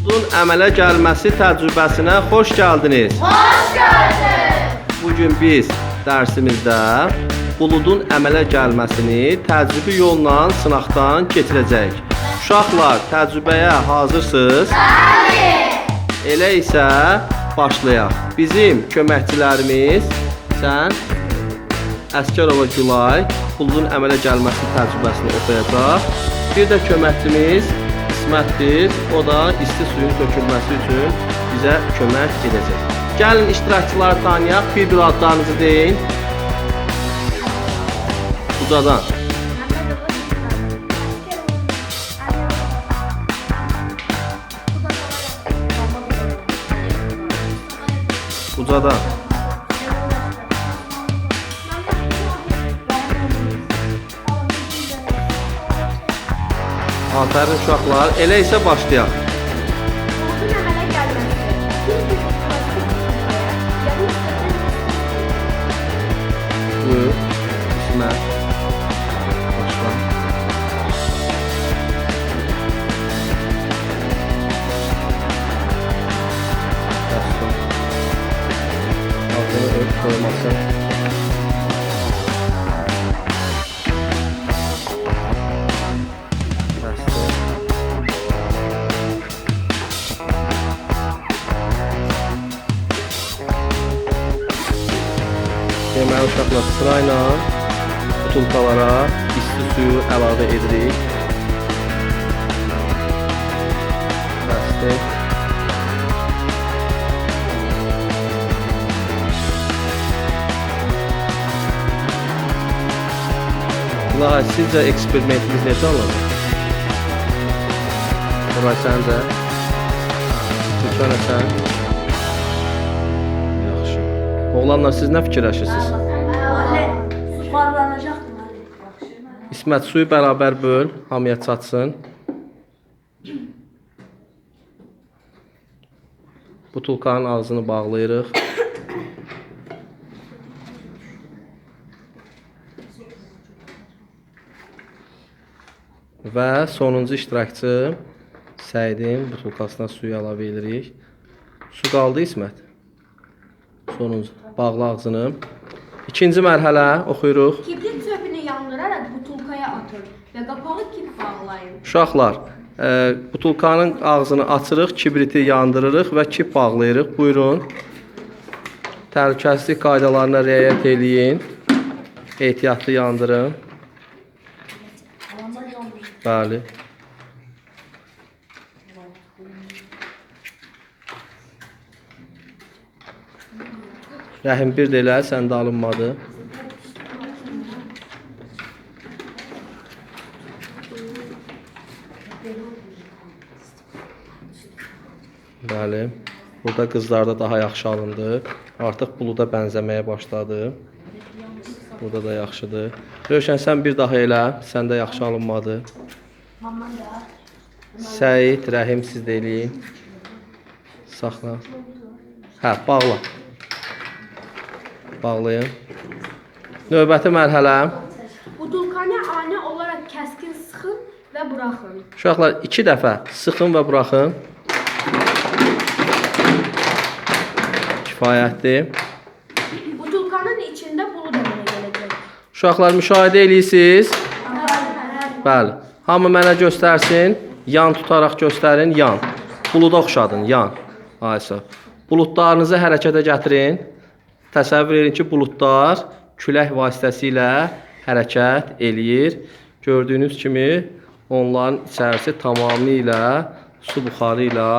Buludun əmələ gəlməsi təcrübəsinə xoş gəldiniz. Hoş gördük. Bugün biz dərsimizdə buludun əmələ gəlməsini təcrübi yolla sınaqdan keçirəcəyik. Uşaqlar, təcrübəyə hazırsınız? Bəli. Elə isə başlayaq. Bizim köməkçilərimiz sən Əsgərova Gülay buludun əmələ gəlməsi təcrübəsini oxuyacaq. Bir də köməkçimiz İsmətdir. O da isti suyun tökülməsi üçün bizə kömək edəcək. Gəlin iştirakçıları tanıyaq. Bir-bir adlarınızı deyin. Ucadan. Ucadan. Afərin uşaqlar. Elə isə başlayaq. Buludun əmələ gəlməsi. Bir plastik butulkaya yarım stəkan Buyur. İsmət. Başla. Bəsdir. Ağzını ört soymasın. Bəsdir. Deməli uşaqlar sırayla butulkalara isti suyu əlavə edirik. Bəsdir. İlahi, sizcə eksperimentimiz necə alınır? Koray, səncə? Türkanə, sən? Yaxşı. Oğlanlar, siz nə fikirləşirsiniz? Suxarlanacaqdır müəllim. İsmət, suyu bərabər böl, hamıya çatsın. Butulkanın ağzını bağlayırıq. Və sonuncu iştirakçı Səidin butulkasına suyu əlavə edirik. Su qaldı İsmət. Sonuncu. Bağla ağzını. İkinci mərhələ oxuyuruq. Kibrit çöpünü yandıraraq butulkaya atın və qapağı kip bağlayın. Uşaqlar, butulkanın ağzını açırıq, kibriti yandırırıq və kip bağlayırıq. Buyurun. Təhlükəsizlik qaydalarına riayət eləyin. Ehtiyatlı yandırın. Bəli. Rəhim bir də elə, səndə alınmadı. Bəli. Burada qızlarda daha yaxşı alındı. Artıq buluda bənzəməyə başladı. Burada da yaxşıdır. Rövşən, sən bir daha elə. Səndə yaxşı alınmadı. Səid, Rəhim, siz də eləyin. Saxla. Hə, bağla. Bağlayın. Növbəti mərhələ. Butulkanı ani olaraq kəskin sıxın və buraxın. Uşaqlar, 2 dəfə sıxın və buraxın. Kifayətdir. Butulkanın içində bulud əmələ gələcək. Uşaqlar, müşahidə eləyirsiniz? Bəli. Hamı mənə göstərsin. Yan tutaraq göstərin, yan. Buluda oxşadın, yan. Aysa. Buludlarınızı hərəkətə gətirin. Təsəvvür edin ki, buludlar külək vasitəsilə hərəkət eləyir. Gördüyünüz kimi onların içərisi tamamilə su buxarı ilə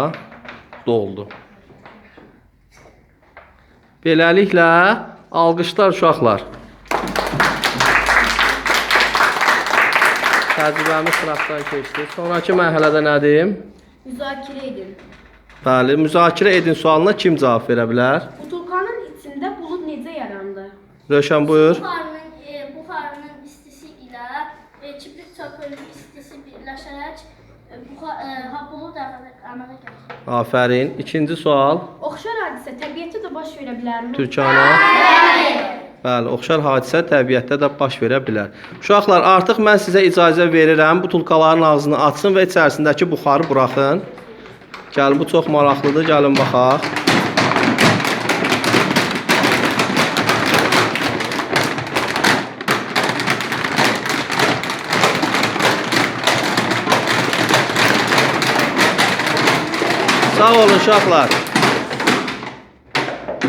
doldu. Beləliklə, alqışlar uşaqlar. Təcrübəmiz sınaqdan keçdi. Sonraki mərhələdə nədir? Müzakirə edin. Bəli, müzakirə edin sualına kim cavab verə bilər? Butulkanın içində bulud necə yarandı? Rövşən, buyur. Buxarının istisi ilə kibrit çöpünün istisi birləşərək bulud əmələ gəlir. Afərin. İkinci sual. Oxşar hadisə təbiətdə də baş verə bilərmi? Türkanə. Bəli, oxşar hadisə təbiətdə də baş verə bilər. Uşaqlar, artıq mən sizə icazə verirəm. Butulkaların ağzını açın və içərisindəki buxarı buraxın. Gəl, bu çox maraqlıdır. Gəlin baxaq. Sağ olun uşaqlar.